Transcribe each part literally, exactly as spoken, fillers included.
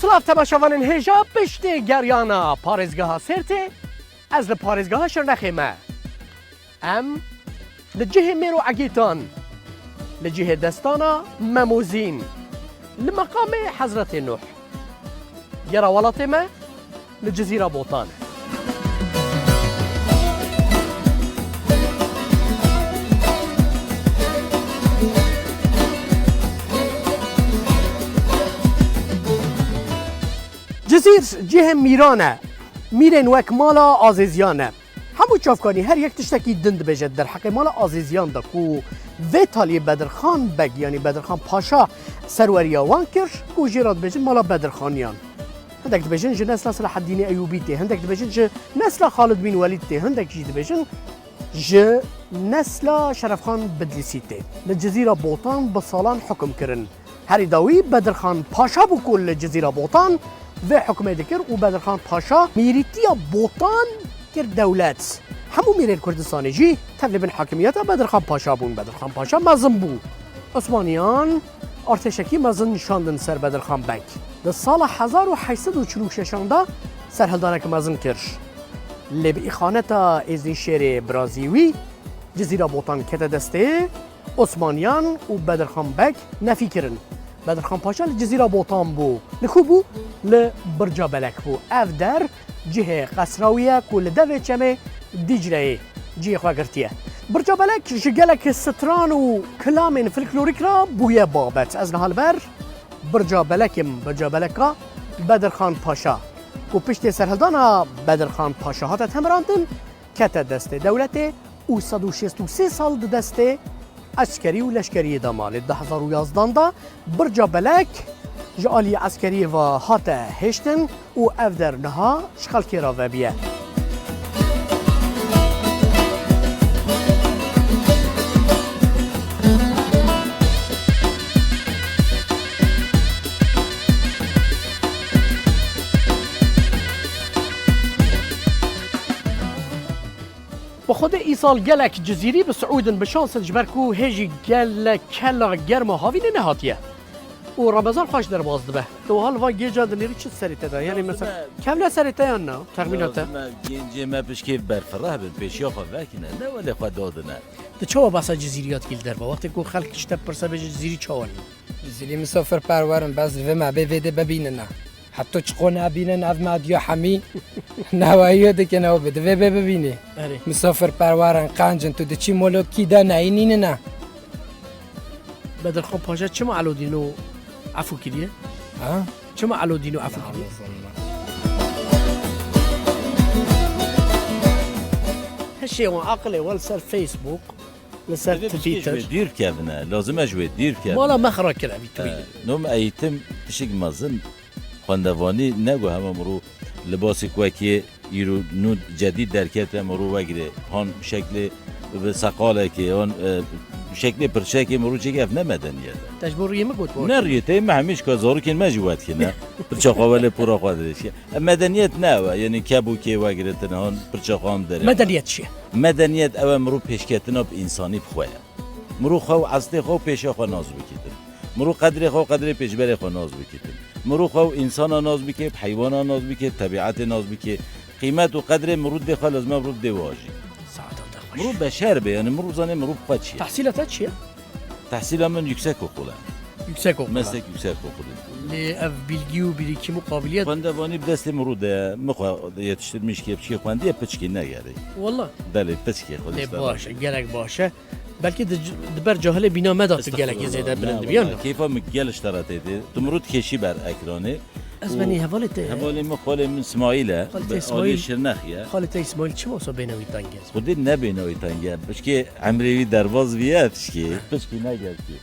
Bav temaşevanên hêja, piştî geryana parêzgeha Sêrtê, ez li parêzgeha Şirnexê me. Em li cihê mêr û egîtan, li cihê destana Memozîn, li meqamê Hezretê Nuh. Gera welatê me li Cizîra Botan e. Cizîr cihê mîran e. Mîrên wek mala Azêziyan e. Hemû çavkanî her yek tiştekî din dibêje di derheqê mala Azêziyan de ku vê taliyê Bedirxan Beg, yanî Bedirxan Paşa serweriya wan kir, ku jê re dibêjin mala Bedirxaniyan. Hindek dibêjin ji nesla Selaheddînê Eyûbî tê, hindek dibêjin ji nesla Xalid Bîn Welîd tê, hindek jî dibêjin ji nesla Şerefxan Bidlîsî tê. Li Cizîra Botan bi salan hukum kirin. Herî dawî Bedirxan Paşa bû ku li Cizîra Botan vê hukmê dikir û Bedirxan Paşa mîrîtiya Botan kir dewlet. Hemû mîrên Kurdistanê jî tevlî bin hakimiyeta Bedirxan Paşa bûn. Bedirxan Paşa mezin bû. Osmaniyan artêşekî mezin şandin ser Bedirxan Beg. Di sala hezar û heşt sed û çil û şeşan de serhildanek mezin kir. Lê bi îxaneta Êzdîn Şêrê birazî wî Cizîra Botan kete destê Osmaniyan û Bedirxan Beg nefî kirin. Bedirxan Paşa li Cizîra Botan bû. Li ku bû? Li Birca Belek bû. Ev der cihê qesra wî ye ku li devê çemê Dîcleyê cihê xwe girtiye. Birca Belek ji gelek stran û kilamên folklorîk re bûye babet. Ez niha li ber Birca Belekê me, Birca Beleka Bedirxan Paşa, ku piştê serhildana Bedirxan Paşa hate temirandin, kete destê dewletê û sed û şêst û sê sal di destê eskerî û leşkeriyê de ma. Lê di du hezar û yazdan de Birca Belek ji aliyê eskeriyê ve hate hêştin û ev der niha ji xelkê re vebiye. Bi xwedê îsal gelek Cizîrî bi siûd in, bi şans in, ji ber ku hê jî gelek kela germa havînê nehatiye. Û Remezan xweş derbas dibe. Tu wiha li van gêja dinêrî çi serê te de? Yanî mesela kevne serê te yan na? Texmîna te? Lazim e gêncê me pişkê berfireh bin, pêşiya xwe vekine, ne welê xwe dadine. Tu çawa behsa Cizîrî ya dikî li derve? Wextê ku xelk ji te bipirse bêje Cizîrî çawa nî? Cizîrî misafirperwer in, bes divê me bê vê dê bibînine. Heta çiqo nebînin ev mediya hemî neweyiyo dikin ew bi divê bê bibînî. Erê. Misafirperwer in, qenc in, tu diçî molo kî de neyî nînine. Bedirxan Paşa çima Elodîno efû kiriye? Ha? Çima Elodîno efû kiriye? Hişê wan, aqilê wan li ser Facebook, li ser Twitter. Dîr bikevine, lazim e ji wê dîr bikevine. Mala me xira kir evî Twînê. No me eğitim tişik mezin, xwendevanî ne ku hema mirû libasik wekî îro nû cedîd derkete mirû wegirê. Han şeklê bi seqalekê, han, e, şeklê pirçekê mirû çêke, ev ne medeniyet e. Te ji bo riyê min got, ne riyê te, me hemî ji ka zarokên me jî wet kine. Pirça xwe welê pora xwe dirêj. Ev medeniyet ne ew e, yanî kebûkê wegiritin, han pirça xwe ham derê. Medeniyet çi ye? Medeniyet ew e, mirû pêşketina bi însanî bi xwe ye. Mirû xwe û eslê xwe û pêşa xwe nas bikîtin. Mirû qedrê xwe û qedrê pêşberê xwe nas bikîtin. Mirû xwe û însana nas bike, bi heywana nas bike, bi tebîetê nas bike. Qîmet û qedrê mirû dê xwe lazim e mirû dê wajî. Saeta te xweş. Mirû beşer be, yanî mirû zanê mirû bi xwe çi ye. Tehsîla te çi ye? Tehsîla min yüksek okul e. Yüksek okul. Meslek yüksek okulu. Lê ev bilgi û birîkim û qabiliyet. Xwendevanî bi destê mirû de ye. Min xwe yetiştirmiş ki piçkê xwendiye, piçkî negerê. Wallah. Belê, piçkê xwe. Lê baş e, gelek baş e. Belkî di, di ber cahilê bîna me de tu gelekî zêde bilind bî, yan na? Keyfa min gelek ji te re tê. Tu mirû dikêşî ber ekranê. Ez benî hevalê te. Hevalê min, xalê min Smaîl e. Xalê te Smaîl. Aliyê Şirnex ye. Xalê te Smaîl çima wisa bêhna wî teng e? Xwedê ne bêhna wî teng e. Pişkê emrê wî derbas bîye, pişkê. Pişkî ne gelkî.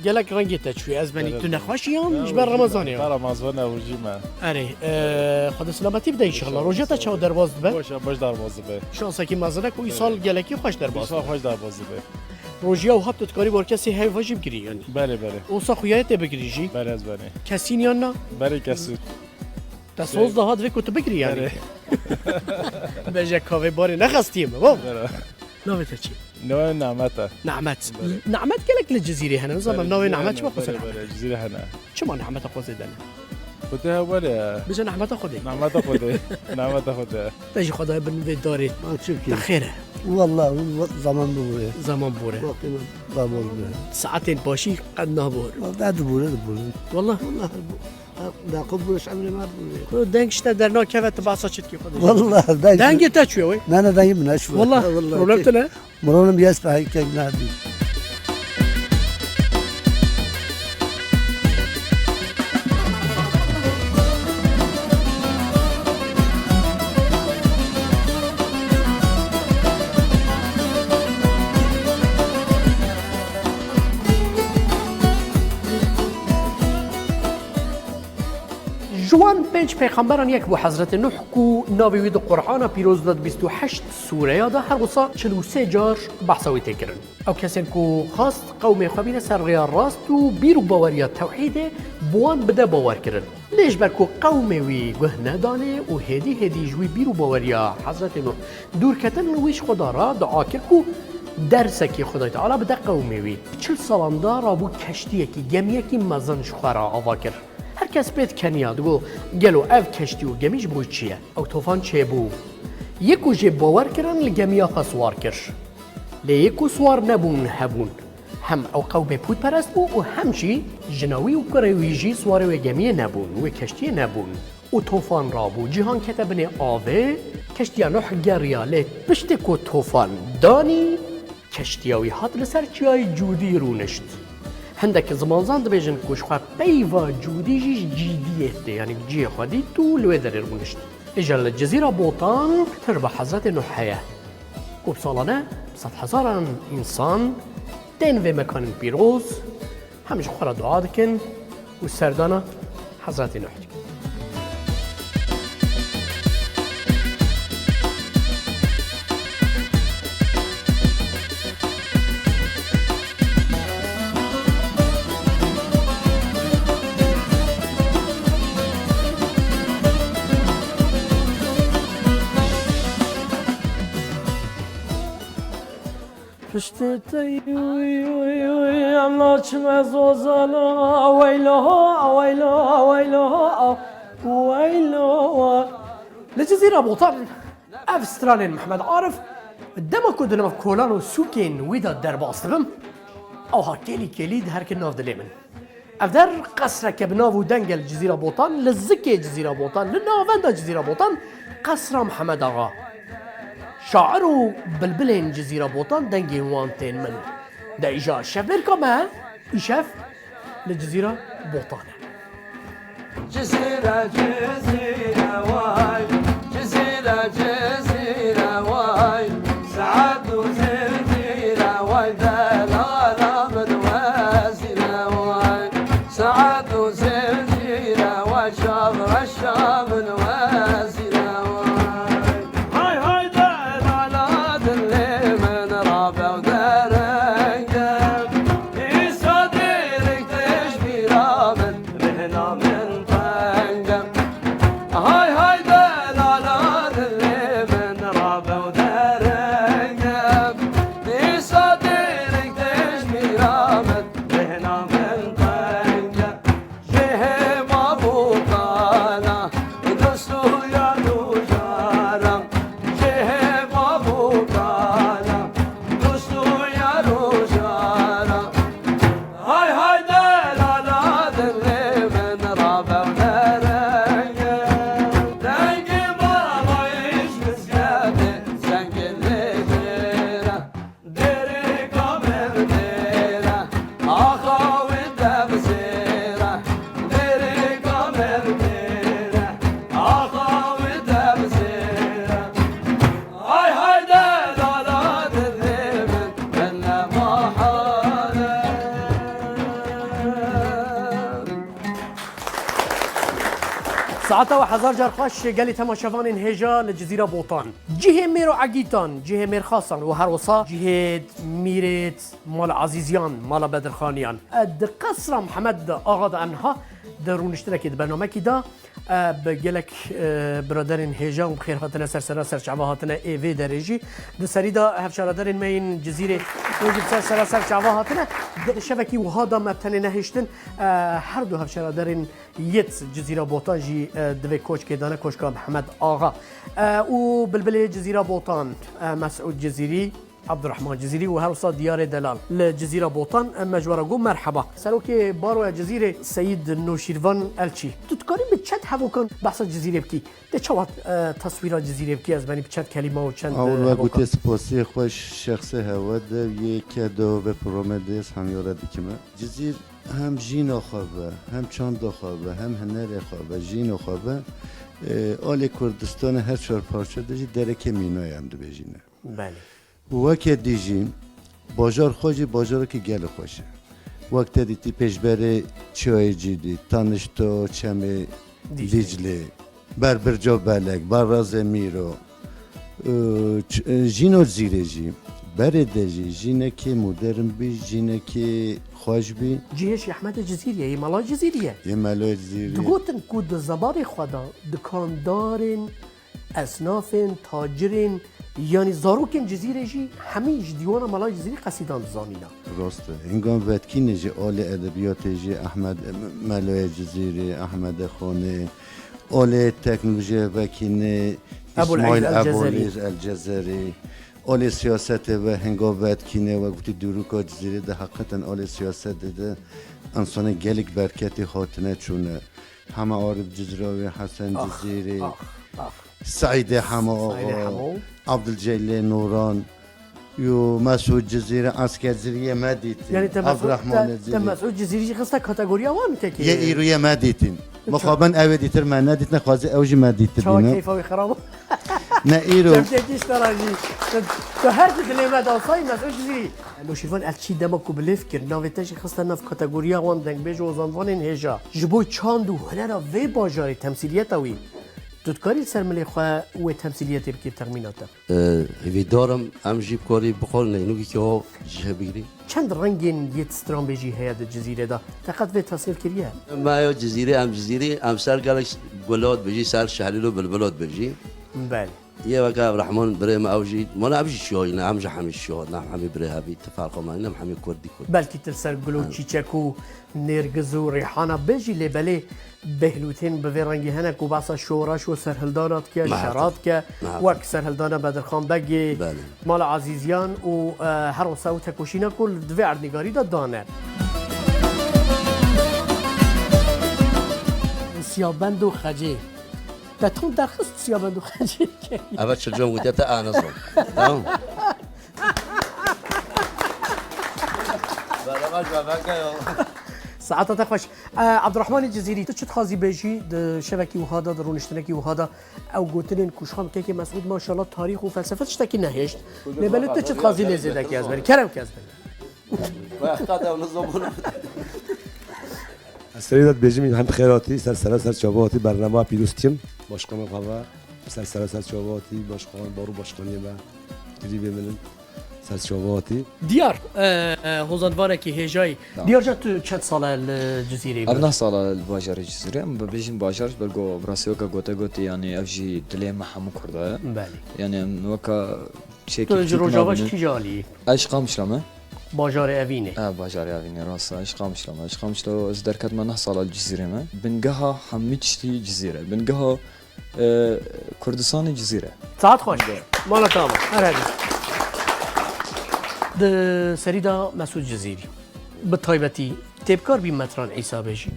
Gelek rengê te çûye. Ez benî tu nexweş î yan ji ber Remezanê ya? Remezan e, rojî me. Erê, e, Xwedê selametî bide înşallah. Roja te çawa derbas dibe? Baş e, baş derbas dibe. Şansekî mezin e ku îsal gelekî xweş derbas dibe. Îsal xweş derbas dibe. Rojiya wiha tu dikarî bar kesê heyva jî bigirî yanî. Belê, belê. Wisa xuya ye tê bigirî jî. Belê, ez benî. Kesîn yan na? Belê, kesîn. Te soz daha divê ku tu bigirî yanî. Belê. Bêje kavê barê nexestiye me, bab. Belê. Navê te çi? Navê Nehmet e. Nehmet. Belê. Nehmet gelek li Cizîrê hene. Nizanim Belê, navê Cizîrê Nehmet çi hene, wextê belê, Nehmet? Belê, Cizîrê hene. Çima Nehmeta Xwezê dene? Xwedê heval e. Bije Nehmeta Xwedê. Nehmeta Xwedê. Nehmeta Xwedê. Te jî Xwedayê bin vê darê. Ma çi bikî? Te xêr e. Wallah, wa-, zaman bibûre. Zaman bûre. Wextê min zaman bûre. Saetên başî qet nabûr. Wa-, dibûre, dibûre. Wallah. Wallah, bu-, ha, da xwe bûre, şemrê me bûre. Ku deng ji te dernakeve, tu behsa çi dikî xwe dê? Wallah, deng Dengê te çûye wê? Ne, ne, dengê min neçûye. Wallah, Wallah, problem kê-, tune? Mironim yes pe hekek nadî. Ji wan pênc pêxemberan yek bû Hezretê Nuh ku navê wî di Qur'ana Pîroz de di bîst û heşt sûreya de her wisa çil û sê car behsa wî tê kirin. Ew kesên ku xwest qewmê xwe bîne ser rêya rast û bîr û baweriya tewhîdê bi wan bide bawerkirin. Lê ji ber ku qewmê wî guh nedanê û hêdî hêdî ji wî bîr û baweriya Hezretê Nuh dûr ketin, wî ji xwe da re dua kir ku dersekî Xwedayê Teala bide qewmê wî. Çil salan de rabû keştiyekî, gemiyekî mezin ji xwe re ava kir. Her kes pê dikeniya, digot, gelo ev keştî û gemî ji bo çi ye? Ew tofan çêbû. Yê ku jê bawer kirin li gemiya xwe siwar kir. Lê yê ku siwar nebûn hebûn. Hem ew qewmê pûtperest bû û hem jî jina wî û kurê wî jî siwarê wê gemiyê nebûn, wê keştiyê nebûn. Û tofan rabû, cîhan kete binê avê, keştiya Nuh geriya, lê piştê ku tofan danî, keştiya wî hat li ser çiyayê Cûdî rûnişt. Hindek zimanzan dibêjin ku ji xwe peyva Cûdî jî ji Cîdiyê tê, yanî cihê xwe dît û li wê derê rûnişt. Îja li Cizîra Botan tirba Hezretê Nuh heye, ku bi salane sedhezaran însan tên vê mekanên pîroz, hem ji xwe re dua dikin û serdana Hezretê Nuh dikin. Piştî te, uy, uy, uy, em naçine zozana, weylo, weylo, weylo, weylo. Li Cizîra Botan, ev stranên Mehmed Arif, dema ku di nav kolan û sûkên wî de derbas dibim, awha kêlî kêlî diherike nav dilê min. Ev der qesreke bi nav û deng e li Cizîra Botan, li zikê Cizîra Botan, li navenda Cizîra Botan, Qesra Mihemed Axa. Şair û bilbilên Cizîra Botan dengên wan tên min. De îja şevbêrka me, îşev li Cizîra Botan e. Cizîre, Cizîre way, Cizîre, Cizîre way, saet û zincîre way, delala min wezîre way, saet û zincîre way, çavreşa min wezîre way. Hay hay delala dilê min rabe û derenge. Îsa dêrik tê ji bîra min, rihna min teng e. Hay hay delala dilê min rabe û derenge. Îsa dêrik tê ji bîra min, rihna min teng e. Cihê ma bû kana, dost û yar û jaran. Cihê ma bû kana, dost û yar û jaran. Hay hay delala dilê min rabe û derenge. Dengê ma mayîş mizgevê zengin lê jêre. Dêrika min dêre, axa wî dev zêre. Dêrika min dêre, axa wî dev zêre. Hay hay delala dilê min, min ne mahale. Saeta we hezar car xweş gelî temaşevanên hêja li Cizîra Botan. Cihê mêr û egîtan, cihê mêrxasan û her wisa cihê mîrêt, mala Ezîziyan, mala Bedirxaniyan. E, di Qesra Mihemed Axa de em niha Di rûniştinekê di bernamekî de, e, bi gelek, e, biraderên hêja û bi xêr hatine ser sera ser çava hatine ê vê derê jî. Di serî de hevşaredarên me yên Cizîrê û jî bi ser sera ser çava hatine. Di şevekî wiha de me bi tenê nehiştin, e, her du hevşaredarên yêt Cizîra Botan jî, e, di vê koçkê de ne, koçka Mihemed Axa. E, û bilbilê Cizîra Botan, e, Mesûd Cizîrî, Abdurrahman Cizîrî û her wisa Diyarê Delal li Cizîra Botan, em me ji we re got merheba. Serokê Baroya Cizîrê Seyîd Nûşîrvan Elçî. Tu dikarî bi çend hevokan behsa Cizîrê bikî? Te çawa, e, teswîra Cizîrê bikî? Ez benî bi çend kelîma û çend, Ewil e, ve hevokan. Gotê spasiyê xwe şexsê hewe de yê ke do ve programê de ez hemya re dikime. Cizîr hem jîna xwe ve, hem çanda xwe ve, hem hinerê xwe ve, jîna xwe ve, e, alê Kurdistanê her çar parçe de jî derekê mîna ye em dibêjîne. Belê. Û weke dî jî bajar xwe jî bajarekî gelek xweş e. Wek te dîtî pêşberê çiyayê Cîdî, tanişto çemê Dîcle. Dîclê, ber birca Belek, ber razê Mîro, û ç-, û jîno Cizîrê jî, berê de jî jînekê modern bî, jînekê xweş bî. Cihê Şêx Ehmedê Cizîrî ye, yê Mela Cizîrî ye. Yê Mela Cizîrî. Digotin ku di zemanê xwe de dikandarên esnafên, tacirên, yanî zarokên Cizîrê jî hemî ji dîwana Mala Cizîrî qesîdan dizanîna. Rast e. Hingan vetkînê jî alê edebiyatê jî Ehmed, Meloyê Cizîrî, Ehmedê Xanê, alê teknolojiyê vekînê Ebul Îsmaîl Îz El Ebul Cezerî. Îz El Cezerî, alê siyasetê ve hinga vetkînê wek gotî dûrûka Cizîrî de heqeten alê siyasetê de insanê gelek berketî hatine çûne. Hema Arif Cizrawî, Hesen Ax, Cizîrî, ax, ax. Seîdê Hema Seîdê Axa, Hemo. Abdulcelîlê Nuran, yo Mesûd Cizîrî, Esker Cizîrî yê me dîtin. Yanî te Mesûd, Abdurrahmanê te, te Cizîrî. Mesûd Cizîrî jî xiste kategoriya wan kekê. Yê îro yê me dîtin. Mixabin ew ê dîtir me nedîtine, xwezî ew jî me dîtibîne. Çawa keyfa wî xirab bû? Ne îro. Çemkekî ji te re jî. Tu, tu her di dilê me de asayî Mesûd Cizîrî. Nûşîrvan Elçî dema ku bi lêv kir, navê te jî xiste nav kategoriya wan dengbêj û ozanvanên hêja. Ji bo çand û hunera vê bajarê, temsîliyeta wî, tu dikarî li ser milê xwe wê temsîliyetê bikî bi texmîna te? Ee, hêvîdar im em jî bi karî bixwin neynûkî ki ho cihê bigirî. Çend rengên yê stranbêjî heye di Cizîrê de? Te qet vê tesnîf kiriye? Me yo Cizîrê, em Cizîrê, em ser gelek gula dibêjî, ser şehlîl û bilbila dibêjî. Belê. Yê weke ev Rehman birê me, ew jî, mala ev jî şiyayî ne, em jî hemî şiya ne, em hemî birê hevî, ti ferqa me nîne, em hemî Kurdî Kurd. Belkî tu li ser gul û Evet. çîçek û nêrgiz û rîhana bêjî, lê belê Behlûtên bi vê rengî hene ku behsa şoreş û serhildana dike, Me şera heta. dike, Me heta. wek serhildana Bedirxan Begê, Belê. Mala Ezîziyan û, e, her wisa ew tekoşîna ku di vê erdnîgarî de dane. Siyabend û xecê. Te tam derxist siyabend û xecê. Eve çi com gotiye te, a, nizam. Tamam. Beraber bebeke ya. Saeta te xweş. E, Abdurrahmanê Cizîrî, tu çi dixwazî bêjî di şevekî wiha de, di rûniştinekî wiha de, ew gotinên ku ji xwe kekê Mesûd maşallah tarîx û felsefe tiştekî nehêşt. Lê belê tu çi dixwazî lê zêdekî ez berî? Kerem ke ez berî. Wexta de nizam bûna. Ez serî de dibêjim, hem xêr hatî, ser sera ser çava hatî, bernama pîroz dikim. Başkanê xwe ve, ser sera ser çava hatî, başkan, baro başkaniyê me, dirîbê min in, ser çava hatî. Diyar, e, e, hozanvanekî hêjayî. Tamam. Diyar can, tu çend sal e li Cizîrê? Ev neh sal e li bajarê Cizîrê, em bibêjin bajar, belgo bi rastî weke gote gotî, yanî ev jî dilê me hemû Kurda ye. Belê. Yanî em weke Tu ji Rojava ji kîja alî yî? Ez ji Qamişlo me. Bajarê Evînê. E, bajarê Evînê, rast e. Ez ji Qamişlo me. Ez ji Qamişlo, ez derketime neh sala li Cizîrê me. Bingeha hemî tiştî Cizîr e. Bingeha, e, Kurdistanê Cizîr e. Saet xweş. Mala te ava. Her hebî. Di serî de Mesûd Cizîrî. Bi taybetî tê bikar bî Metran Îsa bêjî.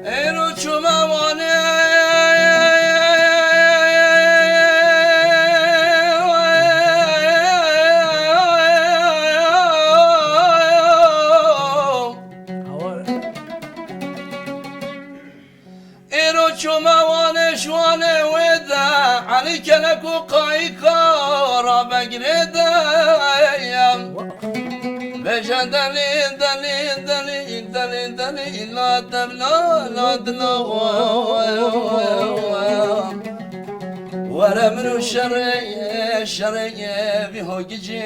Êro çûme Wanê. Îro çûme Wanê, ji Wanê wê de, Elî Kelek û Qayîka Rabegirê de. Bêje delî, delî, delî, delî, delî, la devla, la dila, wa, wa, wa, wa. Were min û şerê, şerê vî hogicê.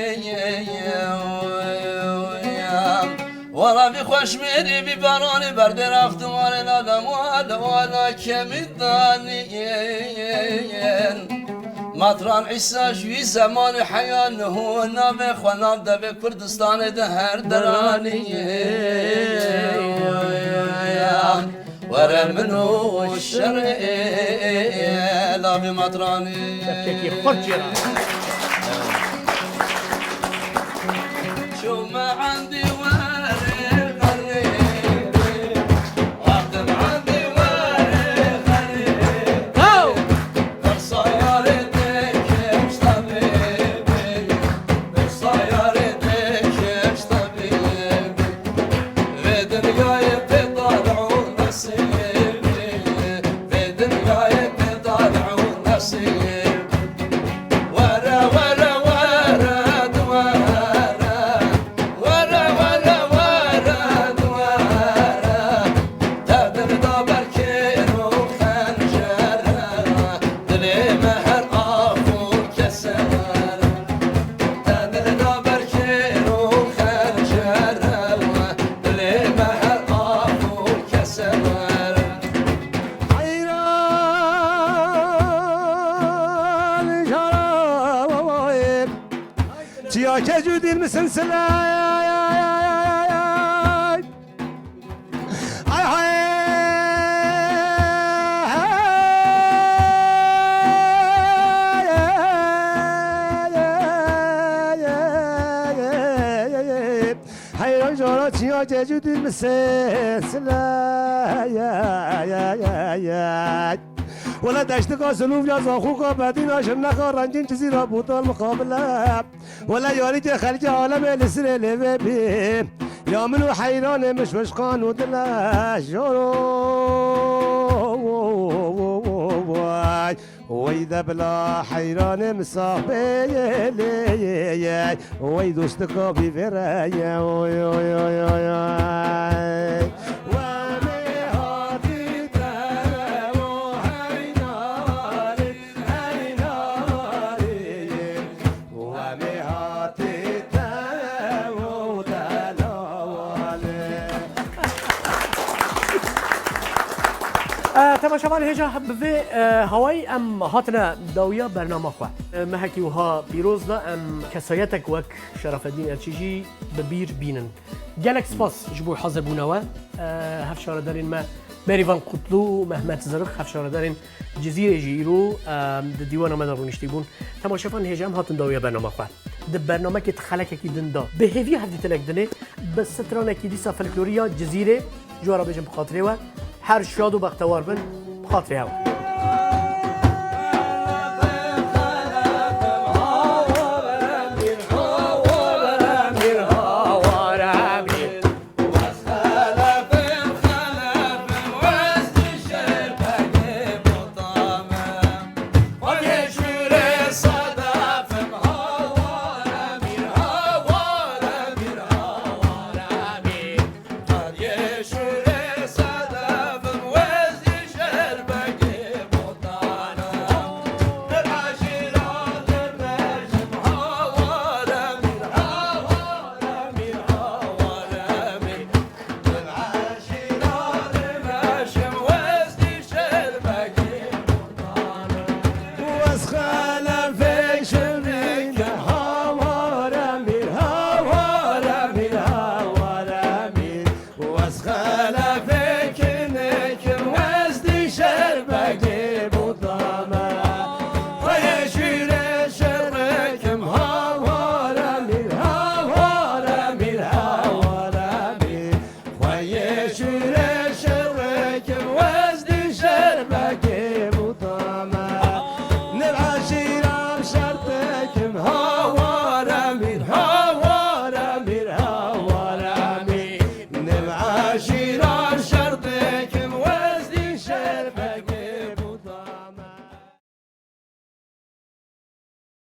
Bala vî xweşmêrî vî baranî berdê rextimarê lalem wala wala kemî danîn. Matran Îsa ji wî zemanî heya niho navê xwe nav devê Kurdistanê de her deranî. Were min û şerê lavê Matranî. Kekî xurt jê re. Çûme endî were xerê. Wextim endî were xerê. Go! Qirsa yarê te keşta bê bê. Qirsa yarê te keşta bê bê. Vê dinyayê pê talih û nesîbê, vê dinyayê pê talih û nesîbê. Were, were, were, di were. Were, were, were, di were. Te dil da ber kêr û xencer e, dilê me her ax û keser e. Te dil da ber kêr û xencer e, dilê me her ax û keser e. Heyran jara çiya kecû dîr misin sile. Ay hay. Heyran jara çiya cecû dîr mi sesile. Wele deştika silûv ya zaxûka bedîna jimneka rengîn cizîra bûtal mixabile. Wele yarîtê xelkê alemê li sirê lêvê bî. Ya min û heyranê min şweşqan û dile jaro. Wey de bila heyranê min sax bê. Wey dostika bî vê re ye. Oy, oy, oy, oy, oy. Wemê hatî te û heynalî. Heynalî, wemê hatî te û delawalê. E, temaşevan hêja bi vê, e, hawayî em hatine dawiya bernama xwe. E, mehekî wiha pîroz de em kesayetek wek Şerafeddîn Elçî jî bi bîr bînin. Gelek spas ji bo hazirbûna we. E, hevşaredarên me Merîvan Kutlu û Mehmet Zirix, hevşaredarên Cizîrê jî îro, e, di dîwana me de rûniştî bûn. Temaşevan hêja em hatin dawiya bernama xwe. Di bernamekê di xelekekî din de bi hêviya hevdîtinek dinê, bi stranekî dîsa folklorî ya Cizîrê ji we re bêjin bi xatirê we. Her şad û bextewar bin, bi xatirê hev. Wez xelefê şirîn hawar emîr, hawar emîr, hawar emîr. Wez xelefê kinikim, wez dîşer begê bûdame. Xweyê şûrê şirîkim, hawar emîr, hawar emîr, hawar emîr. Xweyê şûrê şirîkim, wez dîşer begê bûdame. Nir eşîram şertikim, hawar emîr, hawar emîr, hawar emîr. Nir eşîram şertikim, wez dîşer begê